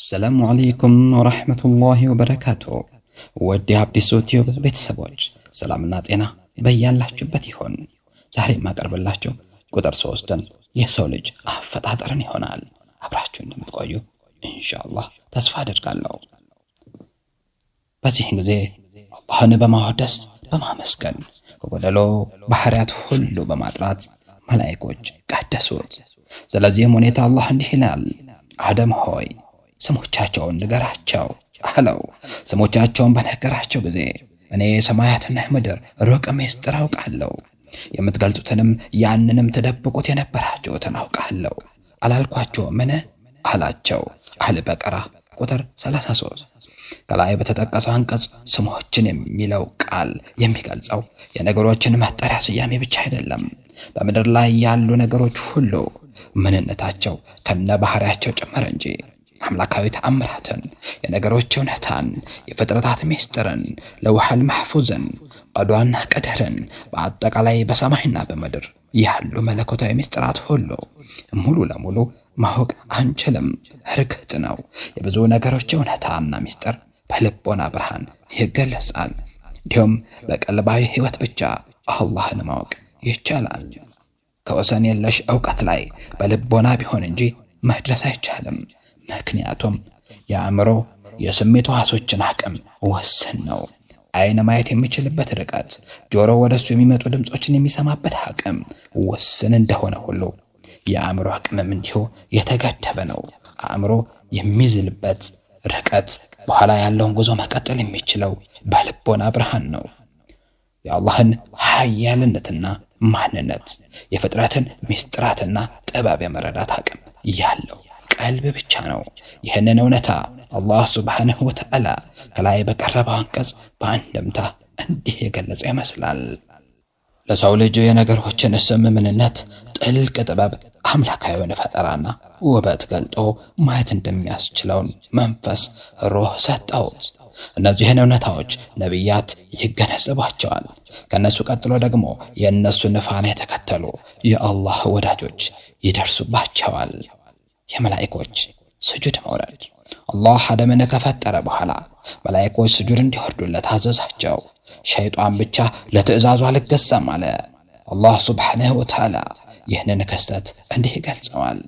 السلام عليكم ورحمة الله وبركاته። ውድ የአብዲስ ቲዩብ ቤተሰቦች፣ ሰላምና ጤና በያላችሁበት ይሆን። ዛሬ የማቀርብላችሁ ቁጥር 3ን የሰው ልጅ አፈጣጠርን ይሆናል። አብራችሁ እንደምትቆዩ ኢንሻአላህ ተስፋ አደርጋለሁ። በዚህን ጊዜ አላህን በማወደስ፣ በማመስገን፣ ከጎደሎ ባህሪያት ሁሉ በማጥራት መላኢኮች ቀደሱት። ስለዚህም ሁኔታ አላህ እንዲህ ይላል፣ አደም ሆይ፣ ስሞቻቸውን ንገራቸው አለው። ስሞቻቸውን በነገራቸው ጊዜ እኔ ሰማያትና ምድር ሩቅ ምስጢር አውቃለሁ፣ የምትገልጹትንም ያንንም ትደብቁት የነበራችሁትን አውቃለሁ አላልኳቸውምን? አላቸው። አልበቀራ ቁጥር 33። ከላይ በተጠቀሰው አንቀጽ ስሞችን የሚለው ቃል የሚገልጸው የነገሮችን መጠሪያ ስያሜ ብቻ አይደለም። በምድር ላይ ያሉ ነገሮች ሁሉ ምንነታቸው ከነ ባህሪያቸው ጭምር እንጂ። አምላካዊ ተአምራትን፣ የነገሮች እውነታን፣ የፍጥረታት ምስጢርን፣ ለውሐል መሕፉዝን፣ ቀዷና ቀደርን፣ በአጠቃላይ በሰማይና በምድር ያሉ መለኮታዊ ምስጢራት ሁሉ ሙሉ ለሙሉ ማወቅ አንችልም። እርግጥ ነው፣ የብዙ ነገሮች እውነታና ምስጢር በልቦና ብርሃን ይገለጻል። እንዲሁም በቀልባዊ ህይወት ብቻ አላህን ማወቅ ይቻላል። ከወሰን የለሽ እውቀት ላይ በልቦና ቢሆን እንጂ መድረስ አይቻልም። ምክንያቱም የአእምሮ የስሜት ሕዋሶችን አቅም ውስን ነው። አይን ማየት የሚችልበት ርቀት፣ ጆሮ ወደሱ የሚመጡ ድምፆችን የሚሰማበት አቅም ውስን እንደሆነ ሁሉ የአእምሮ አቅምም እንዲሁ የተገደበ ነው። አእምሮ የሚዝልበት ርቀት በኋላ ያለውን ጉዞ መቀጠል የሚችለው በልቦና ብርሃን ነው። የአላህን ሀያልነትና ማንነት፣ የፍጥረትን ምስጢራትና ጥበብ የመረዳት አቅም ያለው ቀልብ ብቻ ነው። ይህንን እውነታ አላህ ሱብሓነሁ ወተዓላ ከላይ በቀረበው አንቀጽ በአንድምታ እንዲህ የገለጸው ይመስላል። ለሰው ልጅ የነገሮችን ስም ምንነት፣ ጥልቅ ጥበብ፣ አምላካዊ የሆነ ፈጠራና ውበት ገልጦ ማየት እንደሚያስችለውን መንፈስ ሩህ ሰጠውት። እነዚህን እውነታዎች ነቢያት ይገነዘቧቸዋል። ከእነሱ ቀጥሎ ደግሞ የእነሱን ፋና የተከተሉ የአላህ ወዳጆች ይደርሱባቸዋል። የመላኢኮች ስጁድ መውረድ። አላህ አደምን ከፈጠረ በኋላ መላኢኮች ስጁድ እንዲወርዱለት አዘዛቸው። ሸይጣን ብቻ ለትዕዛዙ አልገዛም አለ። አላህ ሱብሓነሁ ወተዓላ ይህንን ክስተት እንዲህ ይገልጸዋል።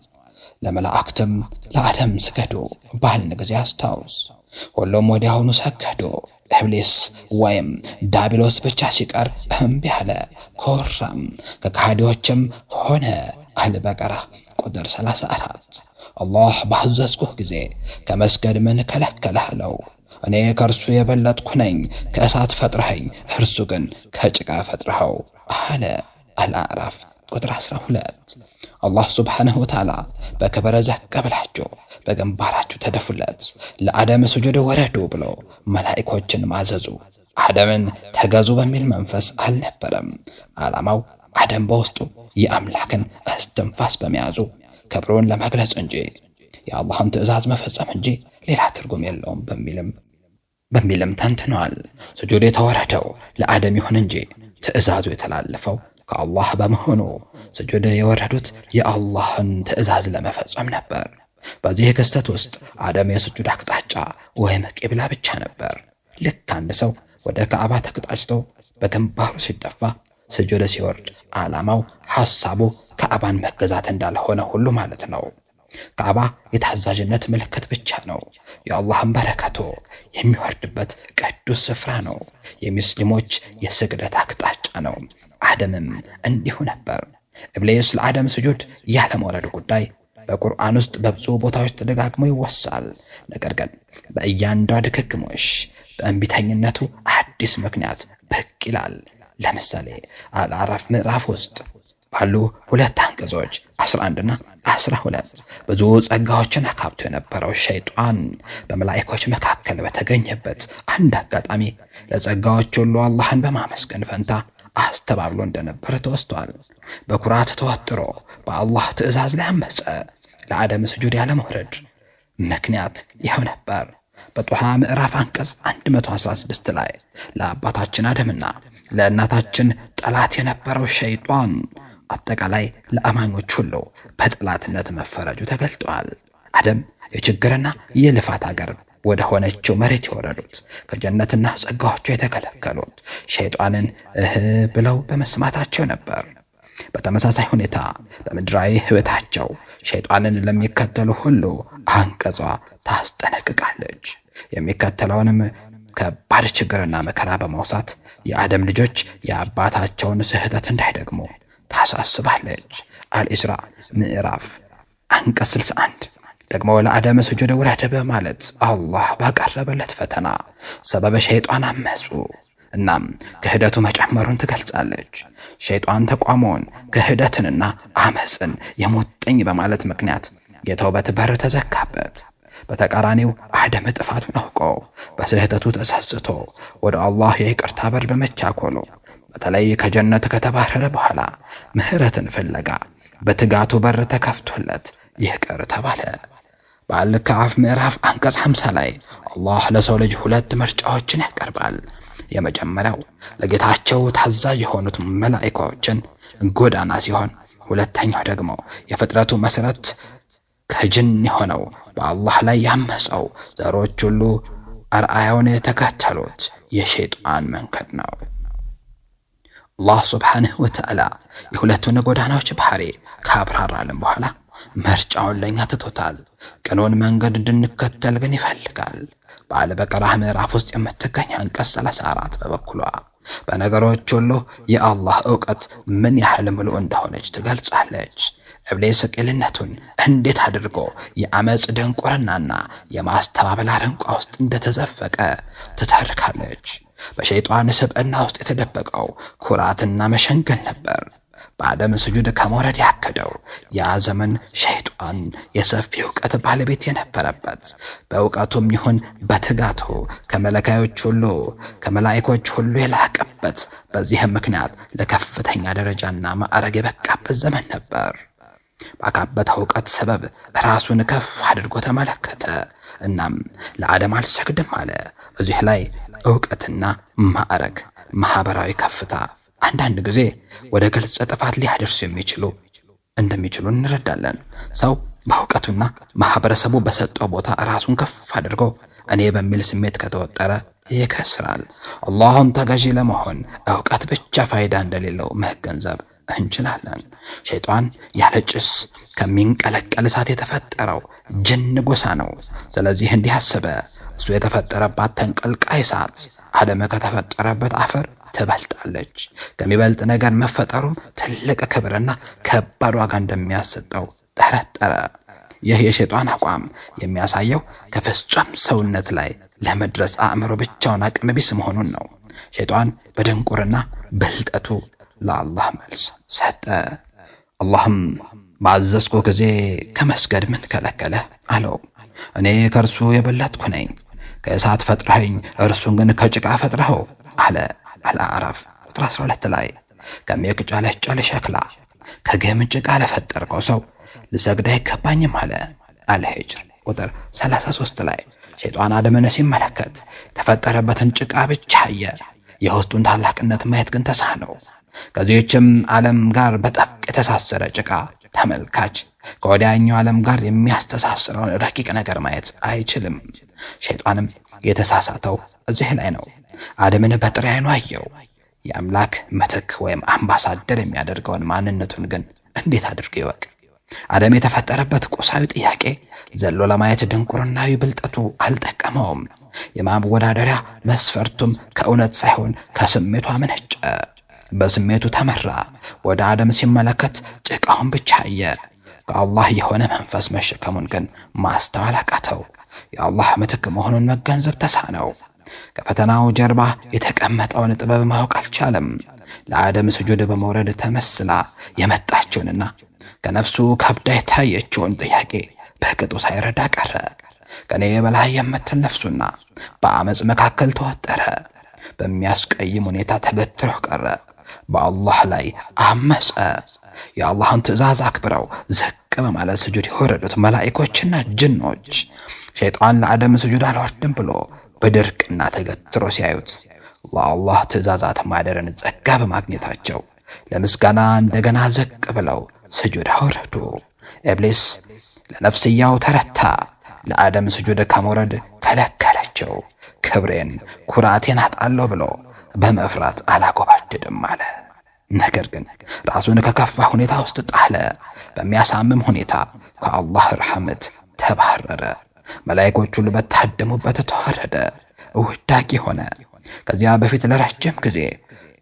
ለመላእክትም ለአደም ስገዱ ባልን ጊዜ አስታውስ። ሁሉም ወዲያውኑ ሰገዱ። ኢብሊስ ወይም ዳቢሎስ ብቻ ሲቀር እምቢ አለ፣ ኮራም፣ ከካሃዲዎችም ሆነ። አልበቀራ ቁጥር 34። አላህ ባዘዝኩህ ጊዜ ከመስገድ ምን ከለከለህ አለው። እኔ ከእርሱ የበለጥኩ ነኝ፣ ከእሳት ፈጥረኸኝ፣ እርሱ ግን ከጭቃ ፈጥረኸው አለ። አልአዕራፍ ቁጥር 12። አላህ ሱብሓነሁ ወተዓላ በክብረ ዘቅ ብላችሁ በግንባራችሁ ተደፉለት፣ ለአደም ስጁድ ወረዱ ብሎ መላኢኮችን ማዘዙ አደምን ተገዙ በሚል መንፈስ አልነበረም። ዓላማው አደም በውስጡ የአምላክን እስትንፋስ በመያዙ ክብሩን ለመግለጽ እንጂ፣ የአላህን ትዕዛዝ መፈጸም እንጂ ሌላ ትርጉም የለውም በሚልም ተንትነዋል። ስጁድ የተወረደው ለአደም ይሁን እንጂ ትዕዛዙ የተላለፈው ከአላህ በመሆኑ ስጁድ የወረዱት የአላህን ትዕዛዝ ለመፈጸም ነበር። በዚህ ክስተት ውስጥ አደም የስጁድ አቅጣጫ ወይም ቂብላ ብቻ ነበር። ልክ አንድ ሰው ወደ ካዕባ ተቅጣጭቶ በግንባሩ ሲደፋ ስጁድ ሲወርድ ዓላማው ሐሳቡ ካዕባን መገዛት እንዳልሆነ ሁሉ ማለት ነው። ካዕባ የታዛዥነት ምልክት ብቻ ነው። የአላህን በረከቱ የሚወርድበት ቅዱስ ስፍራ ነው። የሙስሊሞች የስግደት አቅጣጫ ነው። አደምም እንዲሁ ነበር። ኢብሊስ ለአደም ስጁድ ያለመውረድ ጉዳይ በቁርአን ውስጥ በብዙ ቦታዎች ተደጋግሞ ይወሳል። ነገር ግን በእያንዳንዷ ድግግሞሽ በእንቢተኝነቱ አዲስ ምክንያት ብቅ ይላል። ለምሳሌ አልአራፍ ምዕራፍ ውስጥ ባሉ ሁለት አንቀጾች 11 እና 12 ብዙ ጸጋዎችን አካብቶ የነበረው ሸይጣን በመላእኮች መካከል በተገኘበት አንድ አጋጣሚ ለጸጋዎች ሁሉ አላህን በማመስገን ፈንታ አስተባብሎ እንደነበረ ተወስቷል። በኩራት ተወጥሮ በአላህ ትዕዛዝ ላይ አመፀ። ለአደም ስጁድ ያለመውረድ ምክንያት ይኸው ነበር። በጦሃ ምዕራፍ አንቀጽ 116 ላይ ለአባታችን አደምና ለእናታችን ጠላት የነበረው ሸይጣን አጠቃላይ ለአማኞች ሁሉ በጠላትነት መፈረጁ ተገልጧል። አደም የችግርና የልፋት አገር ወደ ሆነችው መሬት የወረዱት፣ ከጀነትና ጸጋዎቹ የተከለከሉት ሸይጣንን እህ ብለው በመስማታቸው ነበር። በተመሳሳይ ሁኔታ በምድራዊ ሕይወታቸው ሸይጣንን ለሚከተሉ ሁሉ አንቀጿ ታስጠነቅቃለች። የሚከተለውንም ከባድ ችግርና መከራ በመውሳት የአደም ልጆች የአባታቸውን ስህተት እንዳይደግሙ ታሳስባለች። አልኢስራ ምዕራፍ አንቀጽ 61 ደግሞ ለአደም ስጁድ ውረድ በማለት አላህ ባቀረበለት ፈተና ሰበብ ሸይጣን አመፁ። እናም ክህደቱ መጨመሩን ትገልጻለች። ሸይጣን ተቋሞን ክህደትንና አመፅን የሞጠኝ በማለት ምክንያት የተውበት በር ተዘጋበት። በተቃራኒው አደም ጥፋቱን አውቆ በስህተቱ ተጸጽቶ ወደ አላህ የይቅርታ በር በመቻኮሉ፣ በተለይ ከጀነት ከተባረረ በኋላ ምህረትን ፍለጋ በትጋቱ በር ተከፍቶለት ይቅር ተባለ። በአልካፍ ምዕራፍ አንቀጽ 50 ላይ አላህ ለሰው ልጅ ሁለት ምርጫዎችን ያቀርባል። የመጀመሪያው ለጌታቸው ታዛዥ የሆኑት መላኢካዎችን ጎዳና ሲሆን፣ ሁለተኛው ደግሞ የፍጥረቱ መሰረት ከጅን የሆነው በአላህ ላይ ያመፀው ዘሮች ሁሉ አርአያውን የተከተሉት የሸይጣን መንገድ ነው። አላህ ሱብሓነሁ ወተዓላ የሁለቱን ጎዳናዎች ባህሪ ካብራራልን በኋላ ምርጫውን ለእኛ ትቶታል። ቅኑን መንገድ እንድንከተል ግን ይፈልጋል። በአልበቀራ ምዕራፍ ውስጥ የምትገኝ አንቀጽ 34 በበኩሏ በነገሮች ሁሉ የአላህ እውቀት ምን ያህል ምሉእ እንደሆነች ትገልጻለች። እብሊስ ቂልነቱን እንዴት አድርጎ የአመፅ ድንቁርናና የማስተባበል አረንቋ ውስጥ እንደተዘፈቀ ትተርካለች። በሸይጣን ስብዕና ውስጥ የተደበቀው ኩራትና መሸንገል ነበር። በአደም ስጁድ ከመውረድ ያከደው ያ ዘመን ሸይጣን የሰፊ እውቀት ባለቤት የነበረበት፣ በእውቀቱም ይሁን በትጋቱ ከመለካዮች ሁሉ ከመላእኮች ሁሉ የላቀበት፣ በዚህም ምክንያት ለከፍተኛ ደረጃና ማዕረግ የበቃበት ዘመን ነበር። ባካበተው እውቀት ሰበብ ራሱን ከፍ አድርጎ ተመለከተ። እናም ለአደም አልሰግድም አለ። እዚህ ላይ እውቀትና ማዕረግ፣ ማህበራዊ ከፍታ አንዳንድ ጊዜ ወደ ግልጽ ጥፋት ሊያደርሱ እንደሚችሉ እንረዳለን። ሰው በእውቀቱና ማህበረሰቡ በሰጠው ቦታ ራሱን ከፍ አድርጎ እኔ በሚል ስሜት ከተወጠረ ይከስራል። አላህን ተገዢ ለመሆን እውቀት ብቻ ፋይዳ እንደሌለው መገንዘብ እንችላለን። ሸይጣን ያለ ጭስ ከሚንቀለቀል እሳት የተፈጠረው ጅን ጎሳ ነው። ስለዚህ እንዲህ አሰበ። እሱ የተፈጠረባት ተንቀልቃይ እሳት ዓለም ከተፈጠረበት አፈር ትበልጣለች። ከሚበልጥ ነገር መፈጠሩም ትልቅ ክብርና ከባድ ዋጋ እንደሚያሰጠው ጠረጠረ። ይህ የሸይጣን አቋም የሚያሳየው ከፍጹም ሰውነት ላይ ለመድረስ አእምሮ ብቻውን አቅም ቢስ መሆኑን ነው። ሸይጣን በድንቁርና ብልጠቱ ለአላህ መልስ ሰጠ። አላህም ባዘዝኩ ጊዜ ከመስገድ ምን ከለከለህ አለው። እኔ ከእርሱ የበለጥኩ ነኝ፣ ከእሳት ፈጥረኸኝ፣ እርሱን ግን ከጭቃ ፈጥረኸው አለ። አልአዕራፍ ቁጥር 12 ላይ ከሚቅጨለጨል ሸክላ ከግም ጭቃ ለፈጠርከው ሰው ልሰግድ አይገባኝም አለ። አልሂጅር ቁጥር 33 ላይ ሸይጣን አደምን ሲመለከት የተፈጠረበትን ጭቃ ብቻ አየ። የውስጡን ታላቅነት ማየት ግን ተሳነው። ከዚህችም ዓለም ጋር በጥብቅ የተሳሰረ ጭቃ ተመልካች ከወዲያኛው ዓለም ጋር የሚያስተሳስረውን ረቂቅ ነገር ማየት አይችልም። ሸይጣንም የተሳሳተው እዚህ ላይ ነው። አደምን በጥሬ ዓይኑ አየው። የአምላክ ምትክ ወይም አምባሳደር የሚያደርገውን ማንነቱን ግን እንዴት አድርጎ ይወቅ? አደም የተፈጠረበት ቁሳዊ ጥያቄ ዘሎ ለማየት ድንቁርናዊ ብልጠቱ አልጠቀመውም። የማወዳደሪያ መስፈርቱም ከእውነት ሳይሆን ከስሜቱ አመነጨ። በስሜቱ ተመራ። ወደ አደም ሲመለከት ጭቃውን ብቻ አየ። ከአላህ የሆነ መንፈስ መሸከሙን ግን ማስተዋል አቃተው። የአላህ ምትክ መሆኑን መገንዘብ ተሳነው። ከፈተናው ጀርባ የተቀመጠውን ጥበብ ማወቅ አልቻለም። ለአደም ስጁድ በመውረድ ተመስላ የመጣችውንና ከነፍሱ ከብዳ የታየችውን ጥያቄ በቅጡ ሳይረዳ ቀረ። ከኔ በላይ የምትል ነፍሱና በአመፅ መካከል ተወጠረ። በሚያስቀይም ሁኔታ ተገትሮ ቀረ። በአላህ ላይ አመፀ። የአላህን ትዕዛዝ አክብረው ዝቅ በማለት ስጁድ የወረዱት መላኢኮችና ጅኖች ሸይጣን ለአደም ስጁድ አልወርድም ብሎ በድርቅና ተገትሮ ሲያዩት ለአላህ ትዕዛዛት ማደርን ጸጋ በማግኘታቸው ለምስጋና እንደገና ዝቅ ብለው ስጁድ አወረዱ። ኢብሊስ ለነፍስያው ተረታ። ለአደም ስጁድ ከመውረድ ከለከለችው። ክብሬን ኩራቴን አጣለሁ ብሎ በመፍራት አላጎበድድም አለ። ነገር ግን ራሱን ከከፋ ሁኔታ ውስጥ ጣለ። በሚያሳምም ሁኔታ ከአላህ ረሕመት ተባረረ። መላኢኮች ሁሉ በታደሙበት ተዋረደ፣ ውዳቂ ሆነ። ከዚያ በፊት ለረጅም ጊዜ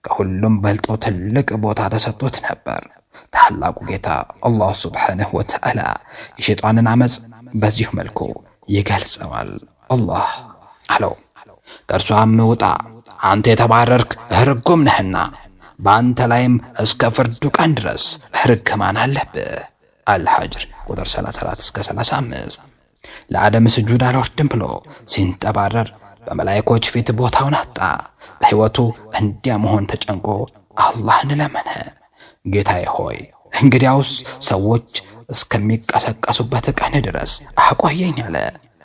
ከሁሉም በልጦ ትልቅ ቦታ ተሰጥቶት ነበር። ታላቁ ጌታ አላህ ሱብሓነሁ ወተዓላ የሸይጣንን አመፅ በዚሁ መልኩ ይገልጸዋል። አላህ አለው፣ ከእርሷም ውጣ አንተ የተባረርክ እርጉም ነህና በአንተ ላይም እስከ ፍርዱ ቀን ድረስ እርግማን አለብህ። አልሐጅር ቁጥር 34 እስከ 35። ለአደም ስጁድ አልወርድም ብሎ ሲንጠባረር በመላይኮች ፊት ቦታውን አጣ። በሕይወቱ እንዲያ መሆን ተጨንቆ አላህን ለመነ። ጌታዬ ሆይ፣ እንግዲያውስ ሰዎች እስከሚቀሰቀሱበት ቀን ድረስ አቆየኝ አለ።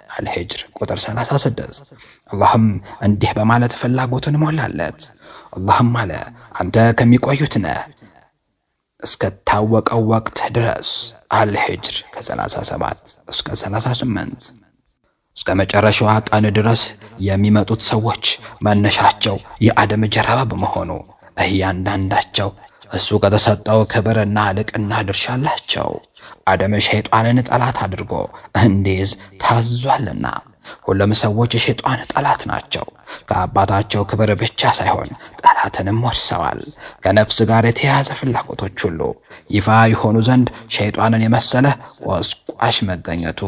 አልሂጅር ቁጥር 36። አላህም እንዲህ በማለት ፍላጎቱን ሞላለት። አላህም አለ፣ አንተ ከሚቆዩት ነህ እስከታወቀው ወቅት ድረስ። አልሂጅር ከ37 እስከ 38። እስከ መጨረሻዋ ቀን ድረስ የሚመጡት ሰዎች መነሻቸው የአደም ጀርባ በመሆኑ እያንዳንዳቸው እሱ ከተሰጠው ክብርና ልቅና ድርሻ አላቸው። አደም ሸይጣንን ጠላት አድርጎ እንዲይዝ ታዟልና ሁሉም ሰዎች የሸይጣን ጠላት ናቸው። ከአባታቸው ክብር ብቻ ሳይሆን ጠላትንም ወርሰዋል። ከነፍስ ጋር የተያያዘ ፍላጎቶች ሁሉ ይፋ የሆኑ ዘንድ ሸይጣንን የመሰለ ቆስቋሽ መገኘቱ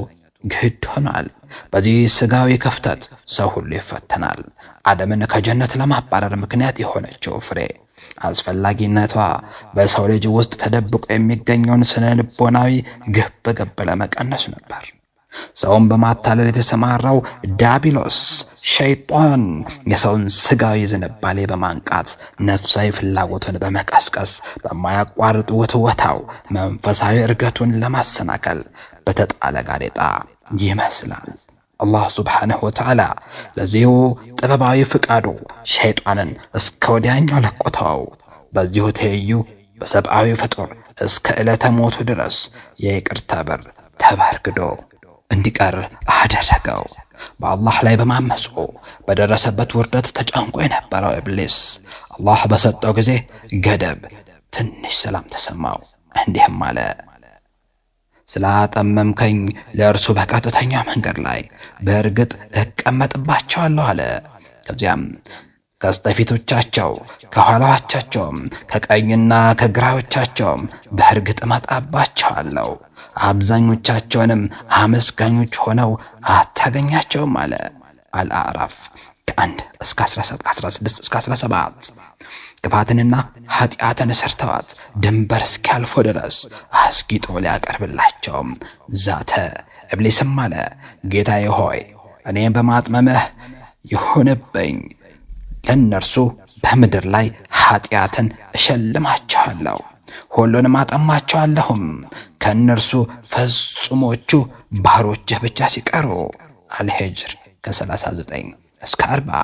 ግድ ሆኗል። በዚህ ስጋዊ ክፍተት ሰው ሁሉ ይፈተናል። አደምን ከጀነት ለማባረር ምክንያት የሆነችው ፍሬ አስፈላጊነቷ በሰው ልጅ ውስጥ ተደብቆ የሚገኘውን ስነ ልቦናዊ ግብ ግብ ለመቀነስ ነበር። ሰውን በማታለል የተሰማራው ዲያብሎስ ሸይጣን የሰውን ስጋዊ ዝንባሌ በማንቃት ነፍሳዊ ፍላጎቱን በመቀስቀስ በማያቋርጥ ውትወታው መንፈሳዊ እርገቱን ለማሰናከል በተጣለ ጋሬጣ ይመስላል። አላህ ሱብሓነሁ ወተዓላ ለዚሁ ጥበባዊ ፍቃዱ ሸይጣንን እስከ ወዲያኛው ለቆተው። በዚሁ ትይዩ በሰብአዊ ፍጡር እስከ ዕለተ ሞቱ ድረስ የይቅርታ በር ተበርግዶ እንዲቀር አደረገው። በአላህ ላይ በማመፁ በደረሰበት ውርደት ተጨንቆ የነበረው ኢብሊስ አላህ በሰጠው ጊዜ ገደብ ትንሽ ሰላም ተሰማው። እንዲህም አለ፣ ስላጠመምከኝ ለእርሱ በቀጥተኛ መንገድ ላይ በእርግጥ እቀመጥባቸዋለሁ አለ። ከዚያም ከስተፊቶቻቸው ከኋላዎቻቸውም ከቀኝና ከግራዎቻቸውም በእርግጥ እመጣባቸዋለሁ፣ አብዛኞቻቸውንም አመስጋኞች ሆነው አታገኛቸውም አለ። አልአዕራፍ ከ1 እስከ 16 እስከ 17። ክፋትንና ኃጢአትን ሰርተዋት ድንበር እስኪያልፎ ድረስ አስጊጦ ሊያቀርብላቸውም ዛተ። እብሊስም አለ፣ ጌታዬ ሆይ፣ እኔም በማጥመምህ ይሁንብኝ፣ ለእነርሱ በምድር ላይ ኃጢአትን እሸልማቸዋለሁ፣ ሁሉንም አጠማቸዋለሁም ከእነርሱ ፈጽሞቹ ባሮችህ ብቻ ሲቀሩ። አልሂጅር ከ39 እስከ 40።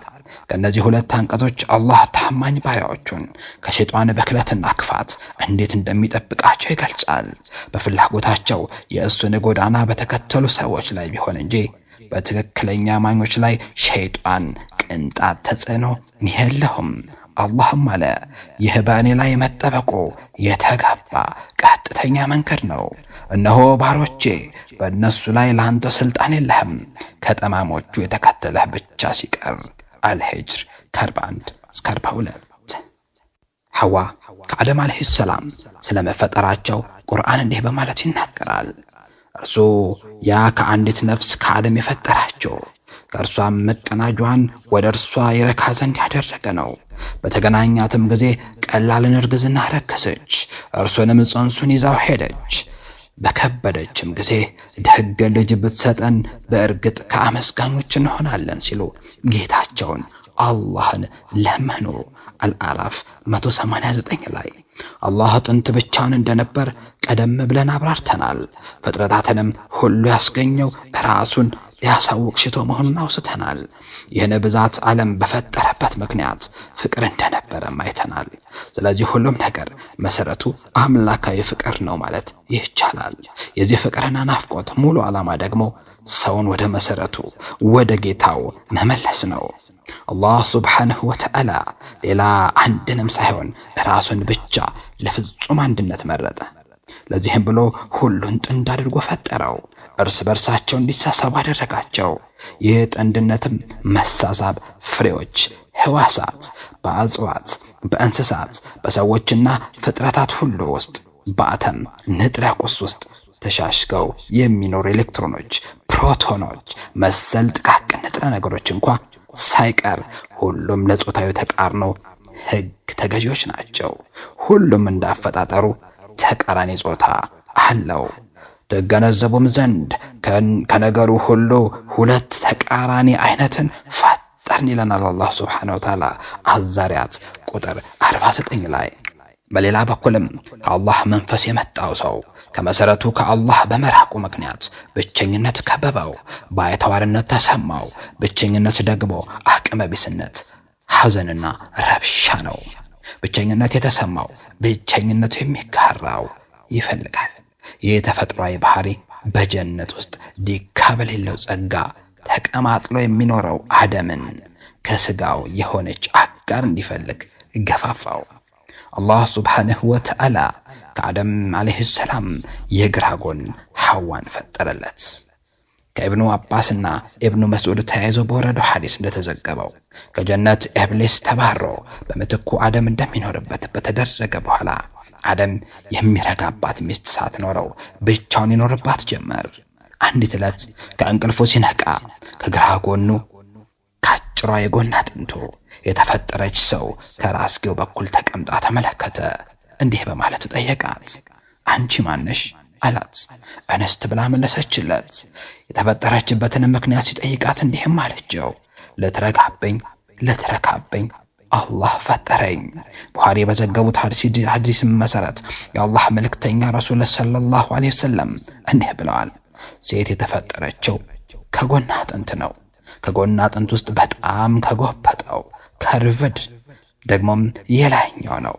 ከእነዚህ ሁለት አንቀጾች አላህ ታማኝ ባሪያዎቹን ከሸይጣን ብክለትና ክፋት እንዴት እንደሚጠብቃቸው ይገልጻል። በፍላጎታቸው የእሱን ጎዳና በተከተሉ ሰዎች ላይ ቢሆን እንጂ በትክክለኛ አማኞች ላይ ሸይጣን ቅንጣት ተጽዕኖ የለውም። አላህም አለ፣ ይህ በእኔ ላይ መጠበቁ የተጋባ ቀጥተኛ መንገድ ነው። እነሆ ባሮቼ፣ በእነሱ ላይ ለአንተ ስልጣን የለህም ከጠማሞቹ የተከተለህ ብቻ ሲቀር። አልሂጅር ከ41 እስከ 42። ሐዋ ከአደም ዓለይሂ ሰላም ስለ መፈጠራቸው ቁርአን እንዲህ በማለት ይናገራል። እርሱ ያ ከአንዲት ነፍስ ከአደም የፈጠራቸው ከእርሷም መቀናጇን ወደ እርሷ ይረካ ዘንድ ያደረገ ነው። በተገናኛትም ጊዜ ቀላልን እርግዝና ረከሰች። እርሱንም ጽንሱን ይዛው ሄደች። በከበደችም ጊዜ ደግ ልጅ ብትሰጠን በእርግጥ ከአመስጋኞች እንሆናለን ሲሉ ጌታቸውን አላህን ለመኑ። አልአራፍ 189 ላይ አላህ ጥንት ብቻውን እንደነበር ቀደም ብለን አብራርተናል። ፍጥረታትንም ሁሉ ያስገኘው ራሱን ሊያሳውቅ ሽቶ መሆኑን አውስተናል። ይህን ብዛት ዓለም በፈጠረበት ምክንያት ፍቅር እንደነበረም አይተናል። ስለዚህ ሁሉም ነገር መሰረቱ አምላካዊ ፍቅር ነው ማለት ይቻላል። የዚህ ፍቅርና ናፍቆት ሙሉ ዓላማ ደግሞ ሰውን ወደ መሰረቱ ወደ ጌታው መመለስ ነው። አላህ ሱብሓነሁ ወተዓላ ሌላ አንድንም ሳይሆን ራሱን ብቻ ለፍጹም አንድነት መረጠ። ለዚህም ብሎ ሁሉን ጥንድ አድርጎ ፈጠረው። እርስ በርሳቸው እንዲሳሳቡ አደረጋቸው። ይህ ጥንድነትም መሳሳብ ፍሬዎች፣ ህዋሳት በእጽዋት፣ በእንስሳት፣ በሰዎችና ፍጥረታት ሁሉ ውስጥ በአተም ንጥረ ቁስ ውስጥ ተሻሽገው የሚኖሩ ኤሌክትሮኖች፣ ፕሮቶኖች መሰል ጥቃቅን ንጥረ ነገሮች እንኳ ሳይቀር ሁሉም ለጾታዊ ተቃርኖ ህግ ተገዢዎች ናቸው። ሁሉም እንዳፈጣጠሩ ተቃራኒ ጾታ አለው። ትገነዘቡም ዘንድ ከነገሩ ሁሉ ሁለት ተቃራኒ አይነትን ፈጠርን ይለናል አላህ ሱብሓነሁ ወተዓላ አዛሪያት ቁጥር 49 ላይ። በሌላ በኩልም ከአላህ መንፈስ የመጣው ሰው ከመሰረቱ ከአላህ በመራቁ ምክንያት ብቸኝነት ከበበው፣ ባይተዋርነት ተሰማው። ብቸኝነት ደግሞ አቅመ ቢስነት፣ ሐዘንና ረብሻ ነው። ብቸኝነት የተሰማው ብቸኝነቱ የሚጋራው ይፈልጋል። ይህ ተፈጥሯዊ ባህሪ በጀነት ውስጥ ዲካ በሌለው ጸጋ ተቀማጥሎ የሚኖረው አደምን ከስጋው የሆነች አጋር እንዲፈልግ ገፋፋው። አላህ ሱብሓነሁ ወተዓላ ከአደም ዓለይሂ ሰላም የግራ ጎን ሐዋን ፈጠረለት። ከኢብኑ አባስና ኢብኑ መስዑድ ተያይዞ በወረደው ሐዲስ እንደተዘገበው ከጀነት ኢብሊስ ተባሮ በምትኩ አደም እንደሚኖርበት በተደረገ በኋላ አደም የሚረጋባት ሚስት ሳትኖረው ብቻውን ይኖርባት ጀመር። አንዲት ዕለት ከእንቅልፉ ሲነቃ ከግራ ጎኑ ከአጭሯ የጎን አጥንቱ የተፈጠረች ሰው ከራስጌው በኩል ተቀምጣ ተመለከተ። እንዲህ በማለት ጠየቃት፣ አንቺ ማነሽ አላት። እንስት ብላ መለሰችለት። የተፈጠረችበትን ምክንያት ሲጠይቃት እንዲህም አለችው፣ ልትረጋብኝ ልትረካብኝ አላህ ፈጠረኝ። ቡኻሪ በዘገቡት ሐዲስ መሰረት የአላህ መልእክተኛ ረሱል ሰለላሁ ዐለይሂ ወሰለም እንዲህ ብለዋል፣ ሴት የተፈጠረችው ከጎን አጥንት ነው። ከጎን አጥንት ውስጥ በጣም ከጎበጠው ከርቭድ ደግሞም የላይኛው ነው።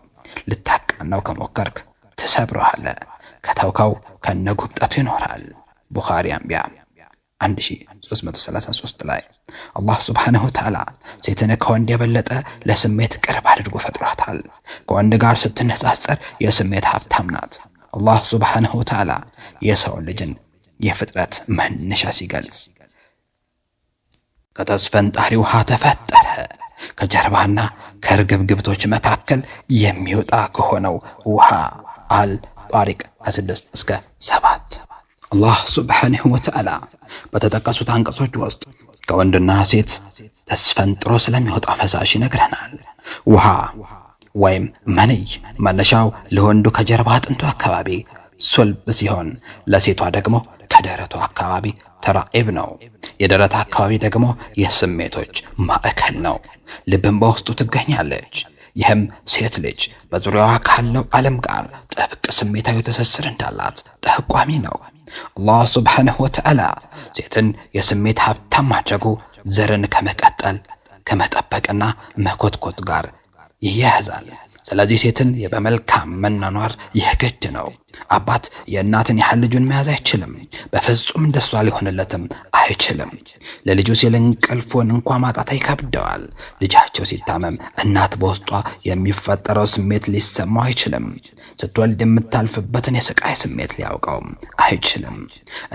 ልታቃናው ከሞከርክ ትሰብረዋለህ፣ ከተውከው ከነጉብጠቱ ይኖራል። ቡኻሪ አንቢያ 1333 ላይ አላህ ሱብሓነሁ ወተዓላ ሴትን ከወንድ የበለጠ ለስሜት ቅርብ አድርጎ ፈጥሯታል። ከወንድ ጋር ስትነጻጸር የስሜት ሀብታም ናት። አላህ ሱብሓነሁ ወተዓላ የሰውን ልጅን የፍጥረት መነሻ ሲገልጽ ከተስፈንጣሪ ውሃ ተፈጠረ፣ ከጀርባና ከርግብግብቶች መካከል የሚወጣ ከሆነው ውሃ አል ጣሪቅ ከ6 እስከ 7። አላህ ሱብሓነሁ ወተዓላ በተጠቀሱት አንቀጾች ውስጥ ከወንድና ሴት ተስፈንጥሮ ስለሚወጣ ፈሳሽ ይነግረናል። ውሃ ወይም መንይ መነሻው ለወንዱ ከጀርባ አጥንቱ አካባቢ ሱልብ ሲሆን ለሴቷ ደግሞ ከደረቱ አካባቢ ተራኢብ ነው። የደረት አካባቢ ደግሞ የስሜቶች ማዕከል ነው። ልብም በውስጡ ትገኛለች። ይህም ሴት ልጅ በዙሪያዋ ካለው ዓለም ጋር ጥብቅ ስሜታዊ ትስስር እንዳላት ጠቋሚ ነው። አላህ ሱብሓነሁ ወተዓላ ሴትን የስሜት ሀብታም ማድረጉ ዘርን ከመቀጠል ከመጠበቅና መኮትኮት ጋር ይያያዛል። ስለዚህ ሴትን በመልካም መኗኗር የግድ ነው። አባት የእናትን ያህል ልጁን መያዝ አይችልም። በፍጹም እንደሷ ሊሆንለትም አይችልም። ለልጁ ሲል እንቅልፉን እንኳ ማጣት ይከብደዋል። ልጃቸው ሲታመም እናት በውስጧ የሚፈጠረው ስሜት ሊሰማው አይችልም። ስትወልድ የምታልፍበትን የስቃይ ስሜት ሊያውቀውም አይችልም።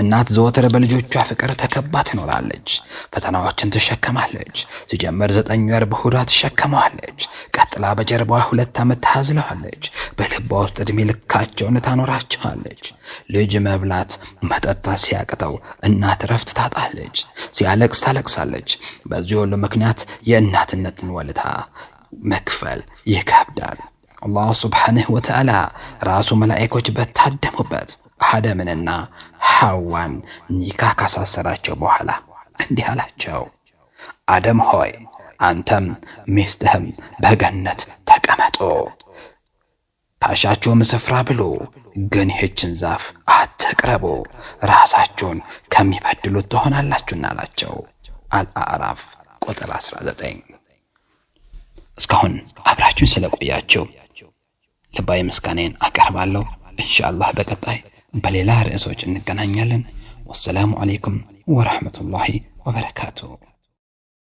እናት ዘወትር በልጆቿ ፍቅር ተከባ ትኖራለች። ፈተናዎችን ትሸከማለች። ሲጀምር 9 ወር በሆዷ ትሸከመዋለች። ቀጥላ በጀርባዋ 2 ዓመት ታዝለዋለች። በልቧ ውስጥ ዕድሜ ልካቸውን ታኖራቸዋለች። ልጅ መብላት መጠጣት ሲያቅተው እናት ረፍት ታጣለች። ሲያለቅስ ታለቅሳለች። በዚህ ሁሉ ምክንያት የእናትነትን ወለታ መክፈል ይከብዳል። አላህ ሱብሓነሁ ወተዓላ ራሱ መላኢኮች በታደሙበት አደምንና ሐዋን ኒካ ካሳሰራቸው በኋላ እንዲህ አላቸው፣ አደም ሆይ አንተም ሚስትህም በገነት ተቀመጡ። ካሻችሁም ስፍራ ብሉ፣ ግን ይህችን ዛፍ አትቅረቡ፣ ራሳችሁን ከሚበድሉት ትሆናላችሁና አላቸው። አልአዕራፍ ቁጥር 19። እስካሁን አብራችሁን ስለቆያችሁ ልባዊ ምስጋናዬን አቀርባለሁ። ኢንሻአላህ በቀጣይ በሌላ ርዕሶች እንገናኛለን። ወሰላሙ አለይኩም ወረሕመቱላሂ ወበረካቱ።